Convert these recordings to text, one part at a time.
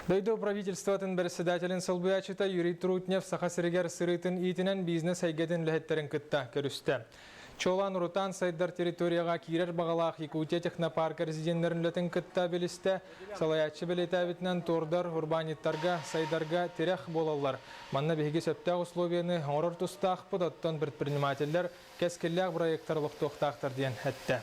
Дойду правительствотын председателин солбуйааччыта Юрий Трутнев Саха сиригэр сырыытын иитинэн бизнес эйгэтин үлэһиттэрин кытта көрүстэ. Чуолаан урутаан сайдар территорияҕа киирэр баҕалаах Якутия технопарка резиденнэрин үлэтин кытта билистэ. Салайааччы бэлиэтээбитинэн туордар урбаанньыттарга сайдарга тирэх буолаллар. Манна биһиги сөптөөх условияны оҥорор тустаахпыт, оттон предпринимателлэр кэскиллээх бырайыактар олохтуохтаахтар диэн эттэ.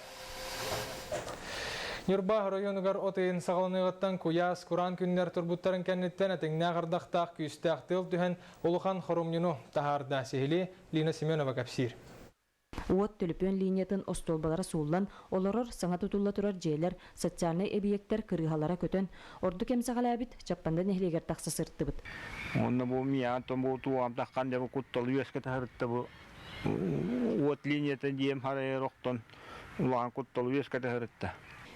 Ньурба оройуонугар от ыйын саҕаланыаҕыттан куйаас, кураан күннэр турбуттарын кэнниттэн этиҥнээх ардахтаах күүстээх тыал түһэн улахан хорумньуну таһаарда. Сиһилии Лина Семенова кэпсиир. Уот төлөпүөн линиятын остуолбалара сууллан, олорор саҥа тутулла турар дьиэлэр, социальнай эбийиэктэр кырыыһалара көтөн, ордук эмсэҕэлээбит Чаппанда нэһилиэгэр тахса сырыттыбыт. Онно бу миэхэ бу туом таххан дьэ бу кутталы үөскэ таһырытта бу уот линията диэм харайар охтон улахан кутталы үөскэтэ сырытта.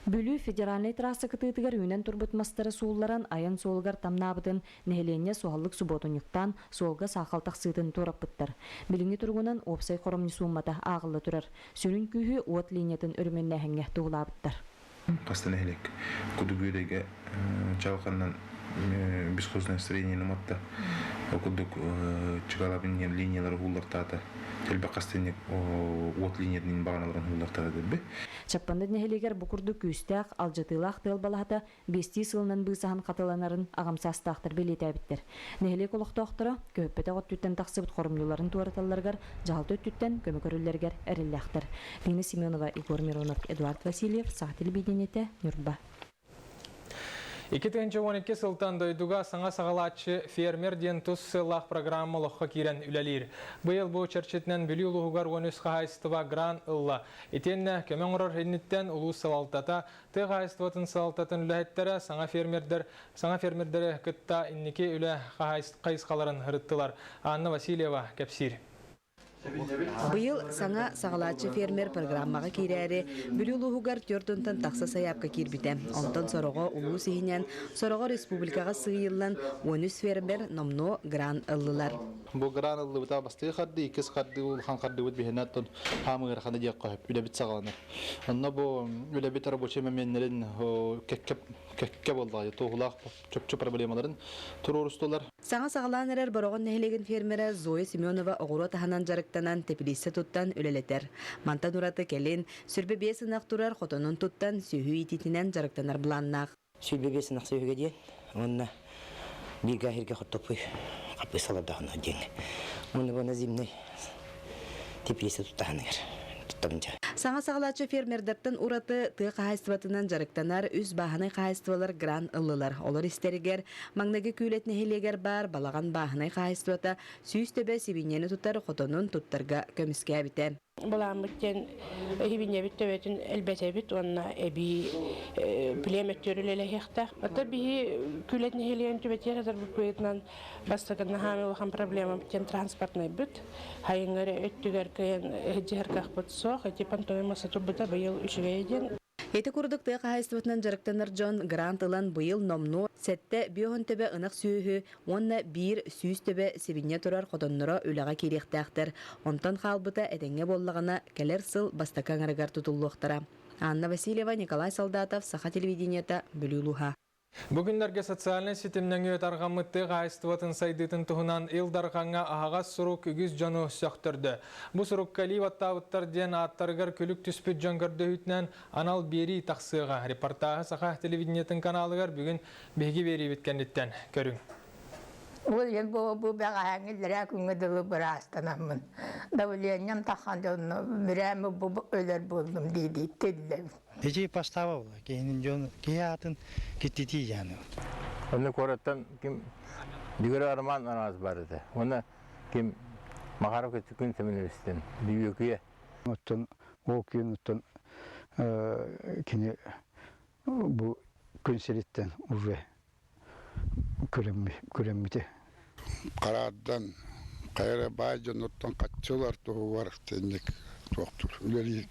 Бүлүү федеральнай трасса кытыытыгар үүнэн турбут мастары суулларан айан суолугар тамнаабытын нэһилиэнньэ суһаллык субуотунньуктаан суолга саахал тахсыытын туораппыттар. Билиҥҥи туругунан уопсай хоромньу сууммата ааҕылла турар. Сүрүн күүһү уот линиятын өрөмүөннээһиҥҥэ туһулаабыттар. Хаста нэһилиэк Кудугүөдэйгэ чалханнан бесхозное строение уматта. Ол курдук Чыкалабын линиялары ууллартаата. Элбэх хастынньык уот линиятын баҕаналарын ууллартаата дэрби. Чаппанда нэһилиэгэр бу курдук күүстээх, алдьатыылаах тыал балаһата биэстии сылынан быысаһан хатыланарын аҕам саастаахтар бэлиэтээбиттэр. Нэһилиэк олохтоохторо көһүппэтэх өттүттэн тахсыбыт хоромньуларын туораталларыгар дьаһалта өттүттэн көмө көрүллэригэр эрэллээхтэр. Лина Семенова, Егор Миронов, Эдуард Васильев, Саха телевидениетэ, Ньурба. 2012 сылтан дойдуга саҥа саҕалааччы фермер диэн тус сыаллаах программа олоххо киирэн үлэлиир. Быйыл бу чэрчитинэн Бүлүү улууһугар 13 хаһаайыстыба грант ылла. Итиэннэ көмө оҥорор инниттэн улуус салалтата Тыа хаһаайыстыбатын салалтатын үлэһиттэрэ саҥа фермердэр саҥа фермердэри кытта инники үлэ хайысхаларын ырыттылар. Анна Васильева кэпсиир. Быйыл саҥа саҕалааччы фермер программаҕа киирээри Бүлүү улууһугар 4 тахса сайаапка киирбитэ. Онтон сороҕо улуус иһинэн, сороҕо республикаҕа сыыйыллан 13 фермер номнуо грант ыллылар. Бу грант ыллыбыта бастакы хардыы, иккис хардыы улахан хардыыбыт биһиэнэ оттон хаамыы ыарахана диэххэ сөп. Үлэбит саҕаланар. Онно бу үлэбит рабочай моментнэрин кэккэ кэккэ буоллаҕа туоһулаах чопчу проблемаларын туруорустулар. Саҥа саҕалаан эрэр Бороҕон нэһилиэгин фермерэ Зоя Семенова оҕуруот аһынан дьарыктанан тэпилииссэ туттан үлэлэтэр. Мантан ураты кэлин 25 ынах турар хотонун туттан сүөһү иитиитинэн дьарыктанар былааннаах. 25 ынах сүөһүгэ диэн уонна бииргэ иһиргэ хортоппуй хаппыыс олордоҕуна диэн уонна буона зимний теплица туттаһаныгар туттабын дьэ. Саҥа саҕалааччы фермердэртэн ураты тыа хаһаайыстыбатынан дьарыктанар үс бааһынай хаһаайыстыбалар грант ыллылар. Олор истэригэр маҥнайгы Күүлэт нэһилиэгэр баар Балаҕан бааһынай хаһаайыстыбата 100 төбө сибиинньэни тутар хотонун туттарга көмүскээбитэ. Былааммыт диэн эһибинньэбит төбөтүн элбэтэбит уонна эбии племя өттүгэр үлэлэһиэхтээх. Оттон биһи Күлэт нэһилиэгин түбэтигэр атарбыт быһыытынан бастакы наһаа улахан проблемабыт диэн транспортнайбыт. Хайыҥҥа эрэ өттүгэр кыайан сылдьыһар кыахпыт суох. Ити понтовый муоста турбута быйыл үчүгэй диэн. Ити курдук тыа хаһаайыстыбатынан дьарыктанар дьон грант ылан быйыл номнуо сэттэ биоһун төбө ынах сүөһү уонна 100 төбө сибинньэ турар хотонноро үлэҕэ киириэхтээхтэр. Онтон хаалбыта этэҥҥэ буоллаҕына, кэлэр сыл бастакы аҥарыгар тутуллуохтара. Анна Васильева, Николай Солдатов, Саха телевидениета, Бүлүү улууһа. Бу күннэргэ социальнай ситим нөҥүө тарҕаммыт тыа хаһаайыстыбатын сайдыытын туһунан Ил Дархаҥҥа аһаҕас сурук үгүс дьону сөхтөрдө. Бу сурукка илии баттаабыттар диэн ааттарыгар күлүк түспүт дьон көрдөһүүтүнэн анал биэрии тахсыаҕа. Репортааһы Саха телевидениетын каналыгар бүгүн биһиги биэриибит кэнниттэн көрүҥ. Ол иһин бу бу бэҕэһээҥҥи иллэрээ күҥҥэ дылы быраастанаммын давлением таххан дьонно бүрээмэ бу өлөр буоллум дии-дии тиллэбин. Эдьиий постава була киһинин дьон киһи аатын киттитии дьааны. Онно куораттан ким Дигөрө Роман араас бар этэ. Уонна ким Махаров күн Семеновичтен Бүөкүйэ. Оттон ол күн оттон кини бу күн сириттэн уже күрэммитэ. Хараардан хайа баай дьонуттан хаччылар туһугар тинник туохтур үлэлиир.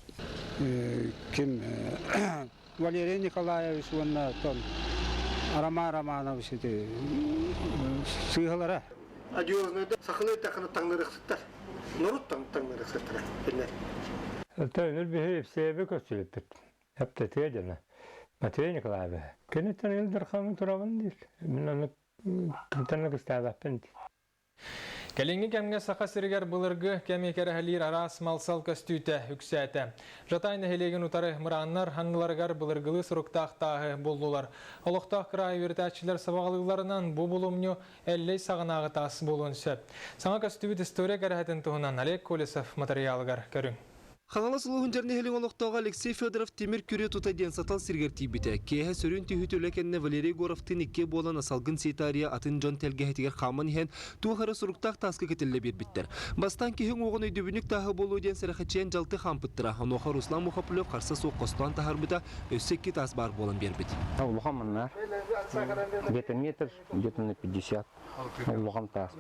Ким Валерий Николаевич уонна тон Роман Романович ити сыыһалара. Одиозныйда сахалыы тахына таҥнарыахсыттар. Норуот таҥнарыахсыттара кинилэр. Өнөр биһи ипсээби көстүлүппүт. Эптэтиэ дьана. Матвей Николаевич, киниттэн Ил Дархаҥҥа турабын диир. Мин ону кимтэн кистээбэппин. Кэлиҥҥи кэмҥэ Саха сиригэр былыргы кэми кэрэһэлиир араас мал-сал көстүүтэ үксээтэ. Жатай нэһилиэгин утары мырааннар анныларыгар былыргылыы суруктаах тааһы буллулар. Олохтоох кыраайы үөрэтээччилэр сабаҕалыылларынан бу булумньу Эллэй саҕанааҕы таас буолуон сөп. Саҥа көстүбүт история кэрэһэтин туһунан Олег Колесов матырыйаалыгар көрүҥ. Хаҥалас улууһун Дьэрнэһилин олохтооҕо Алексей Федоров тимир күрүө тута диэн сатал сиригэр тиийбитэ. Киэһэ сөрүүн түһүүтэ үлэ кэннэ Валерий Егоровтыын иккиэ буолан салгын сиэтаарыйа атын дьон тэлгэһэтигэр хааман иһэн туох эрэ суруктаах тааска кэтиллэ биэрбиттэр. Бастаан киһи уҥуоҕун өйдөбүнньүк тааһа буолуо диэн сэрэхэччийэн дьалты хаампыттара. Онуоха Руслан Мухоплев харса суох хостоон таһаарбыта, өссө икки таас баар буолан биэрбит. Улахан маннаар. Где-то метр, где-то на 50. Улахан таас.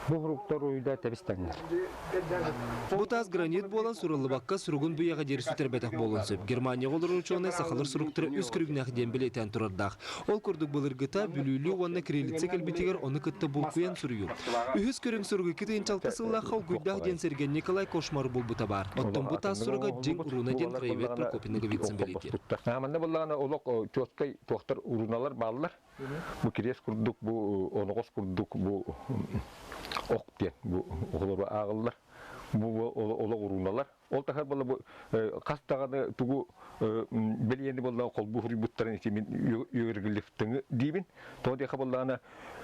Бу суруктар уйда тэбис-тэҥнэр. Бу таас гранит буолан суруллубакка суругун быйаҕа диэри сүтэрбэтэх буолуон сөп. Германияҕа олорор учуонай сахалар суруктара үс көрүҥнээх диэн бэлиэтээн турардаах. Ол курдук былыргыта Бүлүүлүү уонна кириллица кэлбитигэр ону кытта булкуйан суруйуу. Үһүс көрүҥ суругу 2006 сыллаахха Олгуйдаах диэн сиргэ Николай Кошмар булбута баар. Оттон бу таас суруга дьиҥ руна диэн краевед Прокопий Ноговицын бэлиэтиир. Манна буллаҕына олох четкай туохтар руналар бааллар. Бу кириэс курдук, бу оноҕос курдук, бу ох диэн бу оҕолору ааҕыллар. Бу олох урууналар. Ол тахар буолла бу хас даҕаны тугу бэлиэни буолла холбуу хуруйбуттарын ити мин иероглифтыҥы диибин. Тоҕо диэхэ буоллаҕына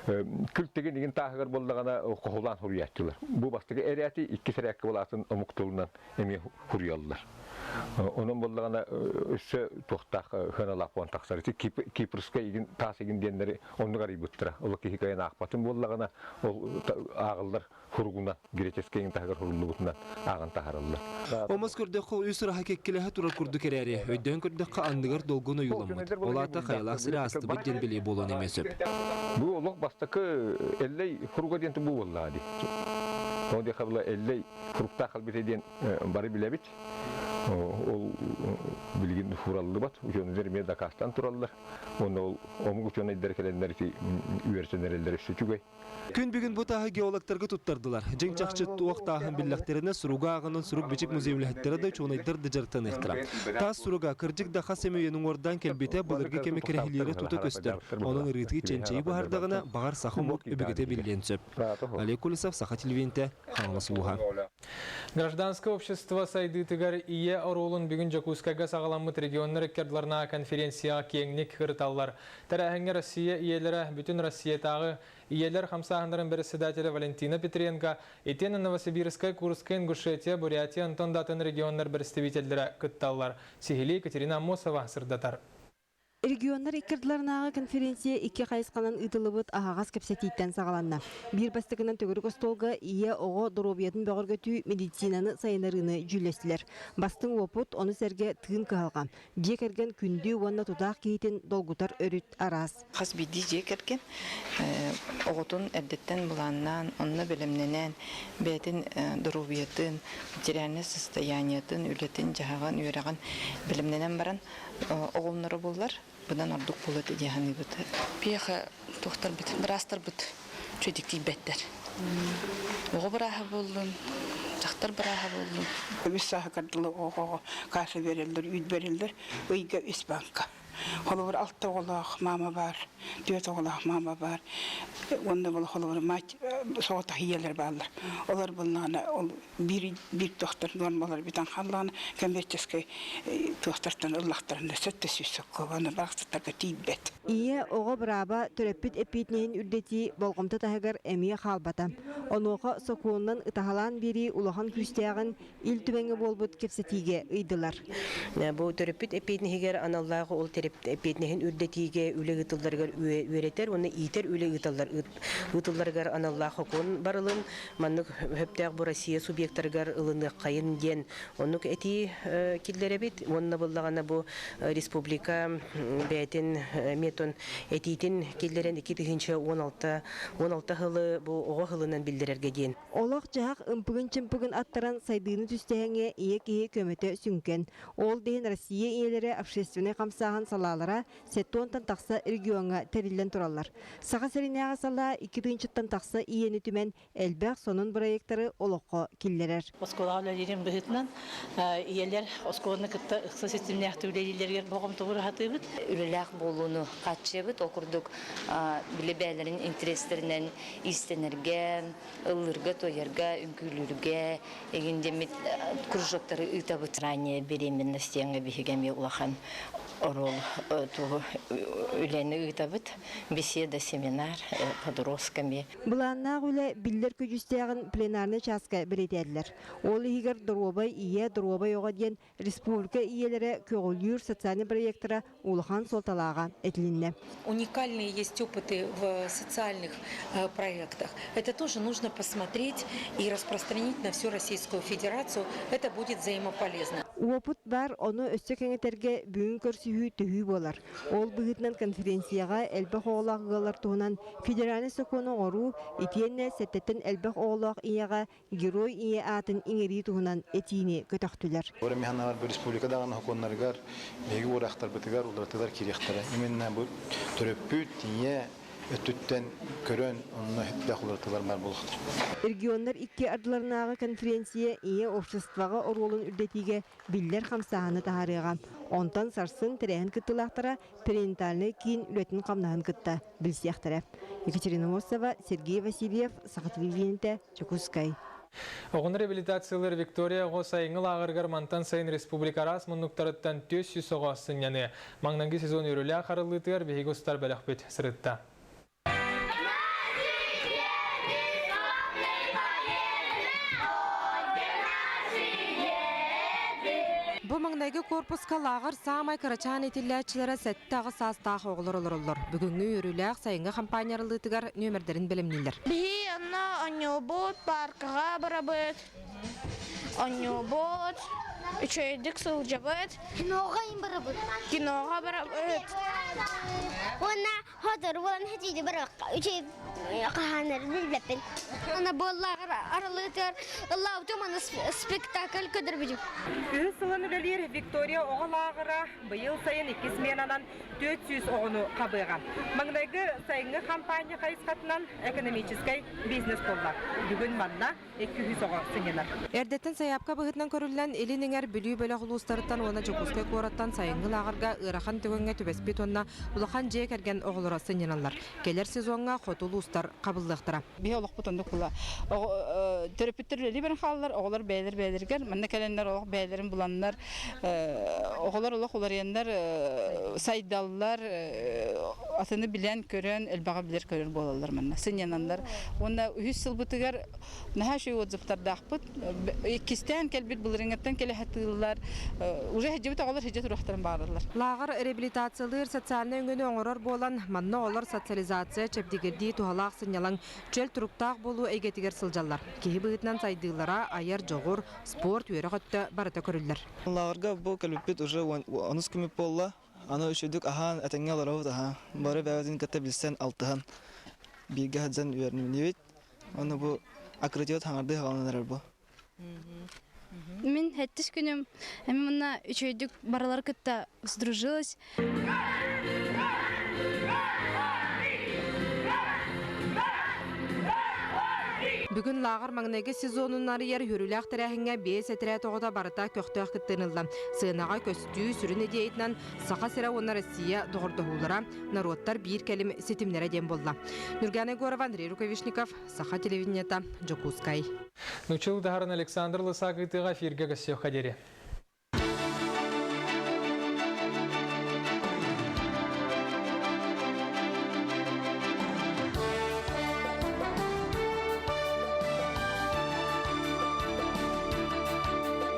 күл тигин игин тааһыгар буоллаҕына хоһулаан хуруйааччылар. Бу бастакы эрээти иккис эрээккэ буолаатын омук тылынан эмиэ хуруйаллар. Онон буоллаҕына өссө туохтаах сыаналаах буолан тахсар. Ити Кипрскай игин таас игин диэннэри оннук арыйбыттара. Ол киһи кыайан аахпатын буоллаҕына ол ааҕыллар хуругунан греческэй игин таһыгар хуруллубутунан ааҕан таһараллар. Омос көрдөххө үс ыраһа кэккилэһэ турар курдук эрээри, өйдөөн көрдөххө анныгар долгун ойууламмыт. Ол аата хайалаах сири аастыбыт диэн билии буолуон эмиэ сөп. Бу олох бастакы Эллэй хуруга диэн бу буоллаҕа дии. Тоҕо диэхэ була Эллэй Фруктаах халбита диэн бары билэбит. Ол билигин фураллыбат. Учуонайдар эмиэ дакаастаан тураллар. Уонна ол омук учуонайдара кэлэннэр ити үөрэтэн эрэллэр өссө үчүгэй. Күн бүгүн бу тааһы геологтарга туттардылар. Дьиҥ чахчы туох тааһын биллэхтэринэ суруга ааҕынан сурук-бичик музей үлэһиттэрэ да учуонайдар да дьарыктаныахтара. Таас суруга кырдьык да хас эмэ үйэни уҥуордаан кэлбитэ былыргы кэми кэрэһилиирэ тута көстөр. Онон ырыытыы чэнчэйи быһаардаҕына, баҕар саха омук өбүгэтэ биллиэн сөп. Олег Колесов, Саха телевидениетэ, Хаҥалас улууһа. Гражданское общество сайдыытыгар ийэ оруолун бүгүн Дьокуускайга саҕаламмыт регионнар иккардыларына конференцияҕа киэҥник ырыталлар. Тэрээһиҥҥэ Россия ийэлэрэ бүтүн Россиятааҕы ийэлэр хамсааһыннарын председателэ Валентина Петренко, итиэннэ Новосибирскай, Курскай, Ингушетия, Бурятия, Антон да атын регионнар представителлэрэ кытталлар. Сиһилии Екатерина Аммосова сырдатар. Регионнар иккардыларынааҕы конференция икки хайысханан ыытыллыбыт аһаҕас кэпсэтииттэн саҕаланна. Биир бастакынан төгүрүк остуолга ийэ оҕо доруобуйатын бөҕөргөтүү медицинаны сайыннарыыны дьүүллэстилэр. Бастыҥ уопут, ону сэргэ тыын кыһалҕа. Дьиэ кэргэн күндү уонна тутаах киһитин долгутар өрүт араас. Хас биирдии дьиэ кэргэн оҕотун эрдэттэн былааннаан, онно бэлэмнэнэн, бэйэтин доруобуйатын, материальнай состояниетын, үлэтин-дьаһаҕын, үөрэҕин бэлэмнэнэн баран оҕолноро буоллар, быдан ордук буолуо этэ дии саныыбыт. Биһиэхэ туохтарбыт, быраастарбыт үчүгэйдик тиийбэттэр. Оҕо бырааһа буоллун, дьахтар бырааһа буоллун. Үс сааһыгар дылы оҕоҕо каша береллер, үүт береллер, ыйга үс банка. Холобур алта оҕолоох мама бар, түөрт оҕолоох мама бар. Уонна бұл холобур мать соҕотох ийэлэр бааллар. Олар булнаҕына ол биир биир туохтар нуормалар бүтэн хааллаҕына коммерческий туохтартан ыллахтарына сөттө сүүс соккуобаны барахсаттарга тиийбэт. Ийэ оҕо бырааба төрөппүт эппиэтинэһин үрдэтии болҕомто таһыгар эмиэ хаалбата. Онуоха сокуонунан ытаһалаан биэрии улахан күүстээҕин Ил Түмэҥҥэ буолбут кэпсэтиигэ ыйдылар. Бу төрөппүт эппиэтинэһигэр аналлаах ол эппиэтинэһин үрдэтиигэ үлэ ыытылларыгар үөрэтэр уонна иитэр үлэ ыыталлар ыытылларыгар аналлаах сокуон барылын маннык сөптөөх бу Россия субъектарыгар ылыныаххайын диэн оннук этии киллэрэбит уонна буллаҕына бу республика бэйэтин метон этиитин киллэрэн 2016 16 сылы бу оҕо сылынан биллэрэргэ диэн. Олох-дьаһах ымпыгын-чымпыгын аттаран сайдыыны түстэһэҥҥэ ийэ киһи көмөтө сүҥкэн. Ол да иһин Россия ийэлэрэ общественнай хамсааһын салайар. салаалара 70-тан тахса региоҥҥа тэриллэн тураллар. Саха сиринээҕи салаа 2 тыһыынчаттан тахса ийэни түмэн элбэх сонун бырайыактары олоххо киллэрэр. Оскуолаҕа үлэлиирим быһыытынан ийэлэр оскуоланы кытта ыкса ситимнээхтик үлэлииллэригэр болҕомтобун аһатыыбыт. Үлэлээх буолууну хааччыйабыт. Ол курдук били бэйэлэрин интэриэстэринэн иистэнэргэ, ыллыырга-туойарга, үҥкүүлүүргэ игин диэммит кружоктары ыытабыт. Ранняя беременность диэҥҥэ биһиги эмиэ улахан оруол тугу үлэни ыытабыт. Беседа, семинар подростками. Былааннаах үлэ биллэр көдьүүстээҕин пленарнай чааска бэлиэтээтилэр. Ол иһигэр Доруобай ийэ, доруобай оҕо диэн республика ийэлэрэ көҕүлүүр социальнай проектара улахан суолталааҕа этилиннэ. Уникальные есть опыты в социальных проектах. Это тоже нужно посмотреть и распространить на всю Российскую Федерацию. Это будет взаимополезно. Уопут баар, ону өссө кэҥэтэргэ бүгүн көрсүһүү төһүү буолар. Ол быһыытынан конференцияҕа элбэх оҕолоох ыаллар туһунан федеральнай сокуону оҥоруу, итиэннэ сэттэттэн элбэх оҕолоох ийэҕэ Герой ийэ аатын иҥэрии туһунан этиини көтөхтүлэр. Миханалар бу республика даҕаны сокуоннарыгар биһиги уураахтарбытыгар уларытыылар киириэхтэрэ. Именно бу төрөппүт ийэ өттүттэн көрөн онно сөптөөх уларытыылар баар буолуохтара. Регионнар икки ардыларынааҕы конференция ийэ обществоҕа оруолун үрдэтиигэ биллэр хамсааһыны таһаарыаҕа. Онтон сарсын тэрээһин кыттыылаахтара перинатальнай киин үлэтин-хамнаһын кытта билсиэхтэрэ. Екатерина Мосова, Сергей Васильев, Саха телевидениетэ, Дьокуускай. Оҕону реабилитациялыыр Виктория оҕо сайыҥҥы лааҕырыгар мантан сайын республика араас муннуктарыттан 400 оҕо сынньаныа. Маҥнайгы сезон үөрүүлээх арыллыытыгар биһиги устар бөлөхпүт сырытта. Бу маҥнайгы корпуска лааҕыр саамай кырачаан иитиллээччилэрэ 7-8 саастаах оҕолор олороллор. Бүгүҥҥү үөрүүлээх сайыҥҥы хампаанньа арыллыытыгар нүөмэрдэрин бэлэмнииллэр. Биһи онно оонньуубут, паркаҕа барабыт, оонньуубут, үчүгэйдик сылдьабыт. Киноҕа барабыт. Киноҕа барабыт. Уонна Хотор буолан хэтииди барыахха үчүгэй хаһааннары билбэппин. Ана буоллааҕар аралыытыгар ыллаабытым аны спектакль көрдөрбүтүм. Үһүс сылын үлэлиир Виктория оҕо лааҕыра быйыл сайын икки сменанан 400 оҕону хабыаҕа. Маҥнайгы сайыҥҥы хампаанньа хайысхатынан экономическай бизнес буолла. Бүгүн манна 200 оҕо сынньанар. Эрдэттэн сайаапка быһыытынан көрүллэн, Илин Эҥэр Бүлүү бөлөх улуустарыттан уонна Дьокуускай куораттан сайыҥҥы лааҕырга ыарахан түгэҥҥэ түбэспит уонна улахан дьиэ кэргэн оҕолоро сынньаналлар. Кэлэр сезоҥҥа хоту улуустар хабыллыахтара. Биһи олохпут оннук була. Төрөппүттэр үлэлии баран хааллар, оҕолор бэйэлэр бэйэлэригэр манна кэлэннэр олох бэйэлэрин буланнар, оҕолор олох уларыйаннар сайдаллар, атыны билэн, көрөн, элбэҕи билэр-көрөр буолаллар манна, сынньаналлар. Уонна үһүс сылбытыгар наһаа үчүгэй отзывтардаахпыт. Иккистээн кэлбит былырыыҥҥыттан кэлэ сатыыллар. Уже сылдьыбыт оҕолор сылдьа туруохтарын баҕараллар. Лааҕыр реабилитациялыыр социальнай өҥөнү оҥорор буолан, манна оҕолор социализация, чэбдигирдии, туһалаах сынньалаҥ, чөл туруктаах буолуу эйгэтигэр сылдьаллар. Киһи быһыытынан сайдыылара, айар дьоҕур, спорт, үөрэх өттө барыта көрүллэр. Лааҕырга бу кэлбиппит уже онус күммүт буолла. Аны үчүгдүк аһаан, этэҥҥэ олоробут аһаа. Бары бэйэбитин кытта билсэн, алтыһан, бииргэ сылдьан үөрэннибит. Уонна бу аккредит хаҥардыы хаалан эрэр бу. Мин сэттис күнүм эми мунна үчүгэйдик барылары кытта сдружилась. Бүгүн лааҕыр маҥнайгы сезонун арыйар үөрүүлээх тэрээһиҥҥэ биэс этэрээт оҕото барыта көхтөөх кыттыыны ылла. Сыанаҕа көстүү сүрүн идеятынан Саха сирэ уонна Россия доҕордоһуулара, норуоттар биир кэлим ситимнэрэ диэн буолла. Нюргана Егорова, Андрей Рукавишников, Саха телевидениета, Дьокуускай. Нучыл Даһарын Александр Лысак ыытыыга эфиргэ көссүөххэ диэри.